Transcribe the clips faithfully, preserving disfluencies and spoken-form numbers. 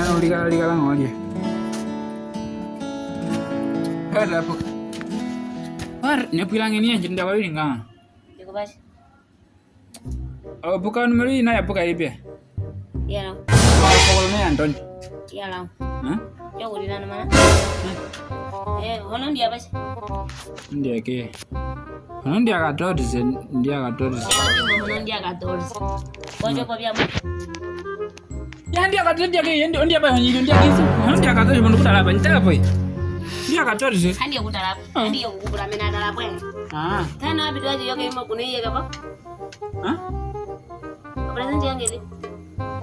Ano lika, lika lang olie. Hada po. War, ne pwilang ini anjir nda wali nga. Jago basi. Oh, buka numero ina ya buka ipe. Iya, lang. Oh, pokol me Anton. Iya, lang. Hah? Jago di nano mana? Hah? Eh, hono ndia basi. Ndia ke. Hono ndia katorze, ndia katorze. Iya, lang, hono ndia katorze. Bojo ko bia mo. Ya, ndia katorze, ndia ke, ndia, ndia ba, ndia, ndia ke. Hono ndia katorze, bono kutala ba, ndia ba. Ndia katorze. Andi kutala ba. Ah. Andi kukula mena tala ba. Ah. Tana abi doji yoke imo kune yeke ba. Hah? Present yange di.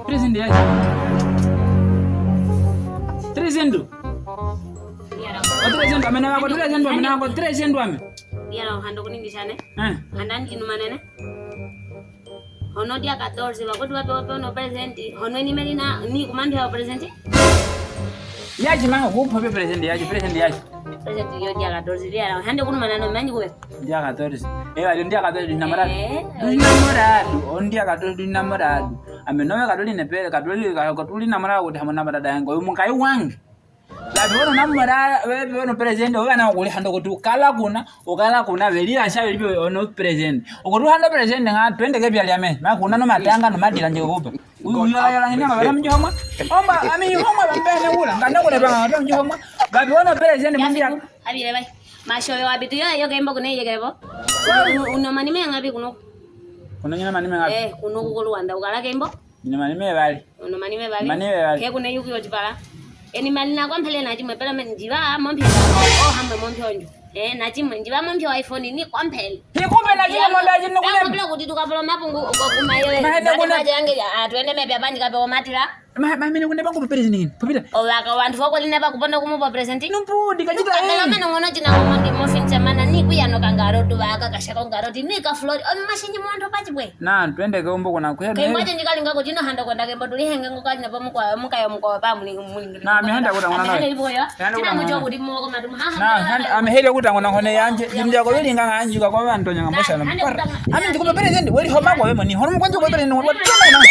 Present yange. Present. Iya, lang. Oh, present, amena ko present, amena ko present ame. Iya, lang, hando kuningisane. Eh. Handa ndinu manene. Hono dia katorze, bakoti wape wape ono present. Hono ini meli na, ni kumambia wa present. Yaji manga kupo pe present, yaji present, yaji. Present yo dia katorze, dia lang. Hande kunu manano manyi kuwe. Dia katorze. Eh, ayo dia katorze, du namorado. Eh, du namorado. On dia katorze, du namorado. Ame no katorze ne pe, katorze, katorze namorado kuti hamo namorado yangu. Oyo munkai wangu. Babi ono namorado, babi ono present, oyo ana kuli hando kuti kala kuna, okala kuna, beli asha beli ono present. Okoti hando present nga, twende ke bia liame. Ma kuna no matanga, no madira nje kupa. Uyu yola yola ngene nga bana mjomwa. Omba, ami homwa bambene ula. Ngana kule bana mjomwa. Babi ono present mundia. Abile bai. Masho yo abitu yo, yo kembo kune ye kebo. Uno mani me ngabi kuno. Kuno nyina mani me ngabi. Eh, kuno kukulu wanda ukala kembo. Nyina mani me bali. Uno mani me bali. Mani me bali. Ke kune yuki otipala. Eni mani na kwampele na chimwe pela me njiba mompyo. Oh, hamwe mompyo onjo. Eh, na chimwe njiba mompyo iPhone ni kwampele. Ni kumbe na chimwe mwambe ajini kune. Kwa bila kuti tukapolo mapungu kwa kuma yo. Mahende kuna. Maji yange ya, ah, twende me bia banji kape omatira. Ma, ma, mene kune bangu present ni. Popita. Owaka wantu foko line bakupondo kumupa present. Numpudi kachita. Kala mene ngono china kumondi mofinse mana ni kuya no kangaro tu baka kashako ngaro ti ni ka floor. Omi mashinji mwanto pachi bwe. Na, twende ke umbo kuna kuya. Ke mwaje njikali ngako chino handa kwenda ke mbotuli henge ngo kali na pamu kwa muka yo muka wa pamu ni muni. Na, mi handa kuta mwana. Handa kuta mwana. China mucho kuti moko matu. Na, ame hele kuta mwana hone yanje. Jimja ko yuli nganga anji kwa kwa bantu nyanga mosha na. Ami ndikupa present, weli homa kwa wemo ni. Hono mkwanje kwa present, weli homa kwa wemo.